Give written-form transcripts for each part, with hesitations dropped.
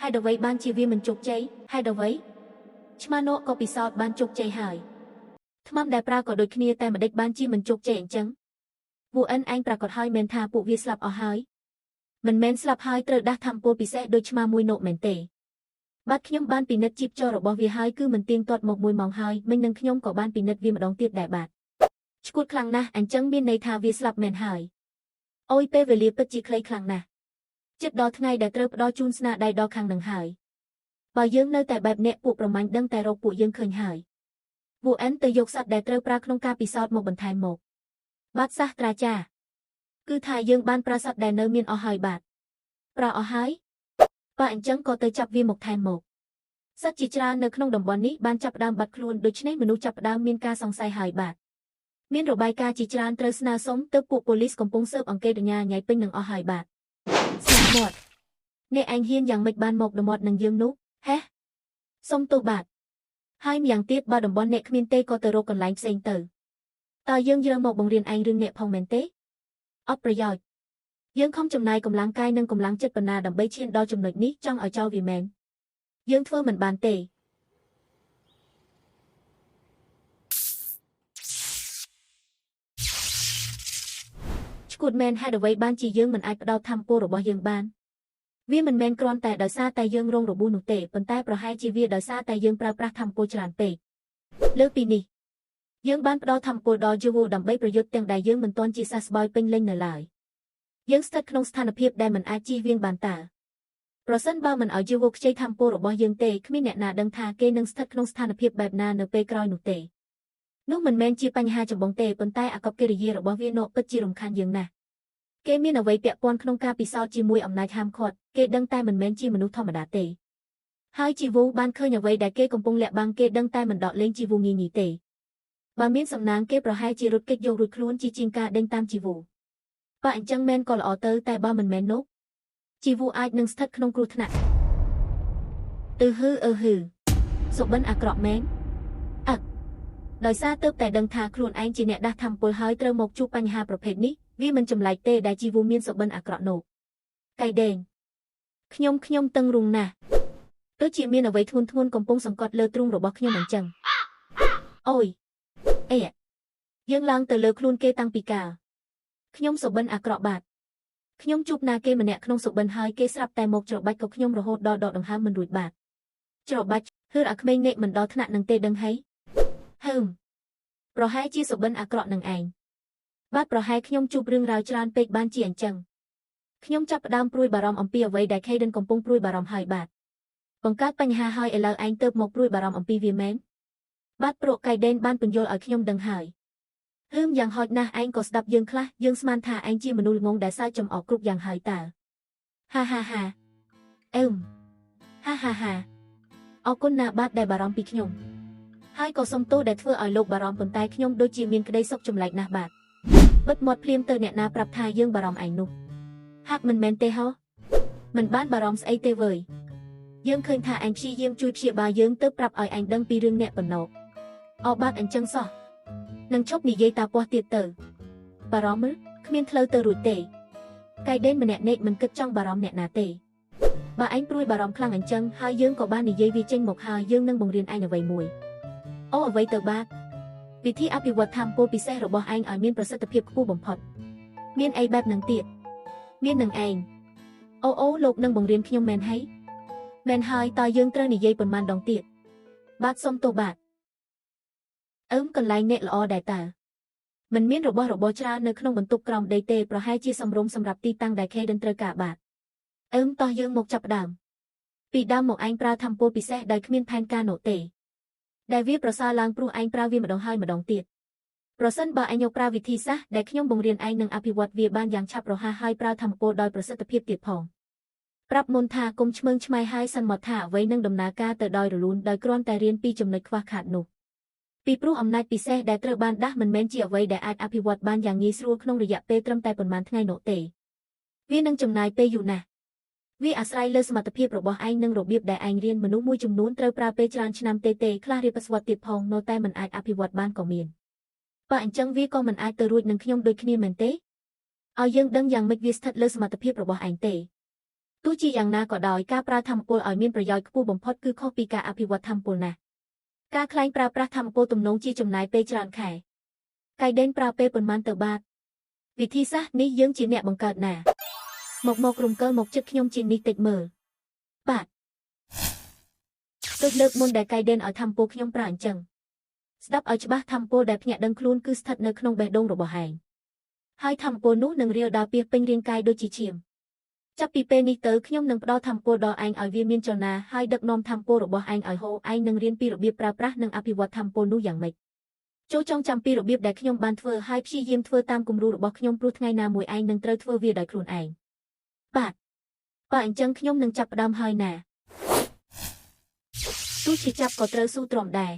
ហេតុអ្វីបានជាវាមិនជោគជ័យហេតុអ្វីឆ្មានោះក៏ពិសោធន៍បានជោគជ័យហើយថ្នាំដែលប្រើក៏ដូចគ្នាតែម្ដេចបានជាមិនជោគជ័យអញ្ចឹងវូអិនឯងប្រកាសហើយមែនថាពួកវាស្លាប់អស់ហើយមិនមែនស្លាប់ហើយត្រូវដាស់ធម្មពលពិសេសដូចឆ្មាមួយនោះមែនទេបាទខ្ញុំបានពិនិត្យជីពចររបស់វាហើយគឺមិនទៀងទាត់មកមួយម៉ោងហើយមិញនឹងខ្ញុំក៏បានពិនិត្យវាម្ដងទៀតដែរបាទឈួតខ្លាំងណាស់អញ្ចឹងមានន័យថាវាស្លាប់មែនហើយអូយពេលវេលាពិតជាខ្លីខ្លាំងណាស់ជិតដល់ថ្ងៃដែលត្រូវផ្ដល់ជូនស្នាដៃដល់ខាងនឹងហើយបើយើងនៅតែបែបនេះពួកប្រមាញ់ដឹងតែរកពួកយើងឃើញហើយវូអិនទៅយកសត្វដែលត្រូវប្រើក្នុងការពិសោធន៍មកបន្ថែមមកបាទសាស្ត្រាចារ្យគឺថាយើងបានប្រើសត្វដែលនៅមានអស់ហើយបាទប្រើអស់ហើយបើអញ្ចឹងក៏ទៅចាប់វាមកថែមមកសត្វជាច្រើននៅក្នុងតំបន់នេះបានចាប់ផ្ដើមបាត់ខ្លួនដូច្នេះមនុស្សចាប់ផ្ដើមមានការសង្ស័យហើយបាទមានរបាយការណ៍ជាច្រើនត្រូវស្នើសុំទៅពួកប៉ូលីសកំពុងស៊ើបអង្កេតញ៉ាញ៉ៃពេញនឹងអស់ហើយបាទស្នាមាត់អ្នកឯងហ៊ានយ៉ាងម៉េចបានមកដមាត់នឹងយើងនោះហេះសុំទោសបាទហើយម្យ៉ាងទៀតបើតំបន់អ្នកគ្មានទេក៏ទៅរកកន្លែងផ្សេងទៅតើយើងយកមកបង្រៀនឯងរឿងអ្នកផងមែនទេអត់ប្រយោជន៍យើងខំចំណាយកម្លាំងកាយនិងកម្លាំងចិត្តប៉ុណ្ណាដើម្បីឈានដល់ចំណុចនេះចង់ឲ្យចោលវាមែនយើងធ្វើមិនបានទេឈួតមែនហេតុអ្វីបានជាយើងមិនអាចផ្ដោតធម្មពលរបស់យើងបានវាមិនមែនគ្រាន់តែដោយសារតែយើងរងរបួសនោះទេប៉ុន្តែប្រហែលជាវាដោយសារតែយើងប្រើប្រាស់ធម្មពលច្រើនពេកលើសពីនេះយើងបានផ្ដល់ធម្មពលដល់យូវដើម្បីប្រយុទ្ធទាំងដែលយើងមិនទាន់ជាសះស្បើយពេញលេញនៅឡើយយើងស្ថិតក្នុងស្ថានភាពដែលមិនអាចជៀសវាងបានតើប្រសិនបើមិនឲ្យយូវខ្ចីធម្មពលរបស់យើងទេគ្មានអ្នកណាដឹងថាគេនឹងស្ថិតក្នុងស្ថានភាពបែបណានៅពេលក្រោយនោះទេនោះមិនមែនជាបញ្ហាចម្បងទេប៉ុន្តែអាកប្បកិរិយារបស់វានោះពិតជារំខានយើងណាស់គេមានអ្វីពាក់ព័ន្ធក្នុងការពិសោធន៍ជាមួយអំណាចហាមឃាត់គេដឹងតែមិនមែនជាមនុស្សធម្មតាទេហើយជីវូបានឃើញអ្វីដែលគេកំពុងលាក់បាំងគេដឹងតែមិនដកលេងជីវូងាយៗទេបើមានសំណាងគេប្រហែលជារត់គេចយករួចខ្លួនជាជាងការដេញតាមជីវូបើអញ្ចឹងមែនក៏ល្អទៅតែបើមិនមែននោះជីវូអាចនឹងស្ថិតក្នុងគ្រោះថ្នាក់អឺហឺអឺហឺសុបិនអាក្រក់មែនអឹកដោយសារទើបតែដឹងថាខ្លួនឯងជាអ្នកដាស់ធម្មពលហើយត្រូវមកជួបបញ្ហាប្រភេទនេះវាមិនចម្លែកទេដែលជីវូមានសុបិនអាក្រក់នោះកៃដេងខ្ញុំតឹងរុងណាស់ដូចជាមានអ្វីធ្ងន់ធ្ងរកំពុងសង្កត់លើទ្រូងរបស់ខ្ញុំអញ្ចឹងអូយអេយើងឡើងទៅលើខ្លួនគេតាំងពីកាលខ្ញុំសុបិនអាក្រក់បាទខ្ញុំជួបណាគេម្នាក់ក្នុងសុបិនហើយគេស្រាប់តែមកច្របាច់ក៏ខ្ញុំរហូតដល់ដកដង្ហើមមិនរួចបាទច្របាច់ហឺអាក្មេងនេះមិនដល់ថ្នាក់នឹងទេដឹងហីហឹមប្រហែលជាសុបិនអាក្រក់នឹងឯងបាទប្រហែលខ្ញុំជួបរឿងរ៉ាវច្រើនពេកបានជាអញ្ចឹងខ្ញុំចាប់ផ្ដើមព្រួយបារម្ភអំពីអ្វីដែល Kaden កំពុងព្រួយបារម្ភហើយបាទបង្កើតបញ្ហាហើយឥឡូវឯងទៅមកព្រួយបារម្ភអំពីវាមែនបាទព្រោះ Kaden បានពន្យល់ឲ្យខ្ញុំដឹងហើយហឹមយ៉ាងហោចណាស់ឯងក៏ស្ដាប់យើងខ្លះយើងស្មានថាឯងជាមនុស្សល្ងងដែលសើចចំអកគ្រប់យ៉ាងហើយតើហាហាហាអឹមហាហាហាអរគុណណាស់បាទដែលបារម្ភពីខ្ញុំហើយក៏សុំទោសដែលធ្វើឲ្យលោកបារម្ភប៉ុន្តែខ្ញុំដូចជាមានក្តីសុខចម្លែកណាស់បាទបិទមាត់ភ្លាមទៅអ្នកណាប្រាប់ថាយើងបារម្ភឯងនោះហាក់មិនមែនទេហ៎មិនបានបារម្ភស្អីទេវើយយើងឃើញថាឯងព្យាយាមជួយព្យាបាលយើងទៅប្រាប់ឲ្យឯងដឹងពីរឿងអ្នកប៉ុណ្ណោះអបាទអញ្ចឹងសោះនឹងឈប់និយាយតាពោះទៀតទៅបារម្ភគ្មានផ្លូវទៅរួចទេកៃដេនម្នាក់នេះមិនគិតចង់បារម្ភអ្នកណាទេបើឯងព្រួយបារម្ភខ្លាំងអញ្ចឹងហើយយើងក៏បាននិយាយវាចេញមកហើយយើងនឹងបង្រៀនឯងអ្វីមួយអូអ្វីទៅបាទវិធីអភិវឌ្ឍធម្មពលពិសេសរបស់ឯងឲ្យមានប្រសិទ្ធភាពខ្ពស់បំផុតមានអីបែបនឹងទៀតមាននឹងឯងអូលោកនឹងបង្រៀនខ្ញុំមែនហីមែនហើយតើយើងត្រូវនិយាយប៉ុន្មានដងទៀតបាទសុំទោសបាទអឹមកន្លែងអ្នកល្អដែរតើមិនមានរបស់របរច្រើននៅក្នុងបន្ទប់ក្រោមដីទេប្រហែលជាសម្រុំសម្រាប់ទីតាំងដែល Kaden ត្រូវការបាទអឹមតោះយើងមកចាប់ផ្ដើមពីដើមមកឯងប្រើធម្មពលពិសេសដោយគ្មានផែនការនោះទេដែលវាប្រសើរឡើងព្រោះឯងប្រើវាម្ដងហើយម្ដងទៀតប្រសិនបើឯងយកប្រើវិធីសាស្ត្រដែលខ្ញុំបង្រៀនឯងនឹងអភិវឌ្ឍវាបានយ៉ាងឆាប់រហ័សហើយប្រើធម្មពលដោយប្រសិទ្ធភាពទៀតផងប្រាប់មុនថាគុំឆ្មើងឆ្មៃហើយសន្មតថាអ្វីនឹងដំណើរការទៅដោយរលូនដោយគ្រាន់តែរៀនពីចំណុចខ្វះខាតនោះពីព្រោះអំណាចពិសេសដែលត្រូវបានដាស់មិនមែនជាអ្វីដែលអាចអភិវឌ្ឍបានយ៉ាងងាយស្រួលក្នុងរយៈពេលត្រឹមតែប៉ុន្មានថ្ងៃនោះទេវានឹងចំណាយពេលយូរណាស់វាអាស្រ័យលើសមត្ថភាពរបស់ឯងនិងរបៀបដែលឯងរៀនមនុស្សមួយចំនួនត្រូវប្រើពេលច្រើនឆ្នាំទេខ្លះរៀបស្វត្តទៀតផងនៅតែមិនអាចអភិវឌ្ឍបានក៏មានបើអញ្ចឹងវាក៏មិនអាចទៅរួចនឹងខ្ញុំដូចគ្នាមែនទេឲ្យយើងដឹងយ៉ាងម៉េចវាស្ថិតលើសមត្ថភាពរបស់ឯងទេ ទោះជាយ៉ាងណាក៏ដោយការប្រើថាមពលឲ្យមានប្រយោជន៍ខ្ពស់បំផុតគឺខុសពីការអភិវឌ្ឍថាមពលណាស់ការក្លែងប្រើប្រាស់ថាមពលទំនងជាចំណាយពេលច្រើនខែកៃដេនប្រើពេលប៉ុន្មានទៅបាទវិធីសាស្ត្រនេះយើងជាអ្នកបង្កើតណាមករំកិលមកចិត្តខ្ញុំជាងនេះតិចមើលបាទដូចលើកមុនដែលកៃដេនឲ្យថាមពលខ្ញុំប្រើអញ្ចឹងស្ដាប់ឲ្យច្បាស់ថាមពលដែលភ្ញាក់ដឹងខ្លួនគឺស្ថិតនៅក្នុងបេះដូងរបស់ឯងហើយថាមពលនោះនឹងរាលដាលពាសពេញរាងកាយដូចជាឈាមចាប់ពីពេលនេះទៅខ្ញុំនឹងផ្ដល់ថាមពលដល់ឯងឲ្យវាមានចលនាហើយដឹកនាំថាមពលរបស់ឯងឲ្យហូរឯងនឹងរៀនពីរបៀបប្រើប្រាស់និងអភិវឌ្ឍថាមពលនោះយ៉ាងម៉េចចូលចងចាំពីរបៀបដែលខ្ញុំបានធ្វើហើយព្យាយាមធ្វើតាមគំរូរបស់ខ្ញុំព្រោះថ្ងៃណាមួយឯងនឹងត្រូវធ្វើវាដោយខ្លួនឯងបាទបើអញ្ចឹងខ្ញុំនឹងចាប់ផ្ដើមហើយណាទោះជាចាប់ក៏ត្រូវស៊ូទ្រាំដែរ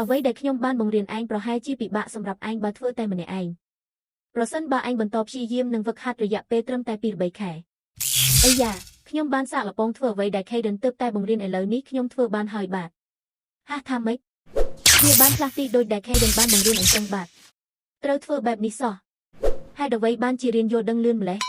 អ្វីដែលខ្ញុំបានបង្រៀនឯងប្រហែលជាពិបាកសម្រាប់ឯងបើធ្វើតែម្នាក់ឯងប្រសិនបើឯងបន្តព្យាយាមនិងហ្វឹកហាត់រយៈពេលត្រឹមតែ2-3ខែអីយ៉ាខ្ញុំបានសាកល្បងធ្វើអ្វីដែល Kaden ទើបតែបង្រៀនឥឡូវនេះខ្ញុំធ្វើបានហើយបាទហាថាម៉េចវាបានផ្លាស់ទីដូចដែល Kaden បានបង្រៀនអញ្ចឹងបាទត្រូវធ្វើបែបនេះសោះហេតុអ្វីបានជារៀនយល់ដឹងលឿនម្ល៉េះ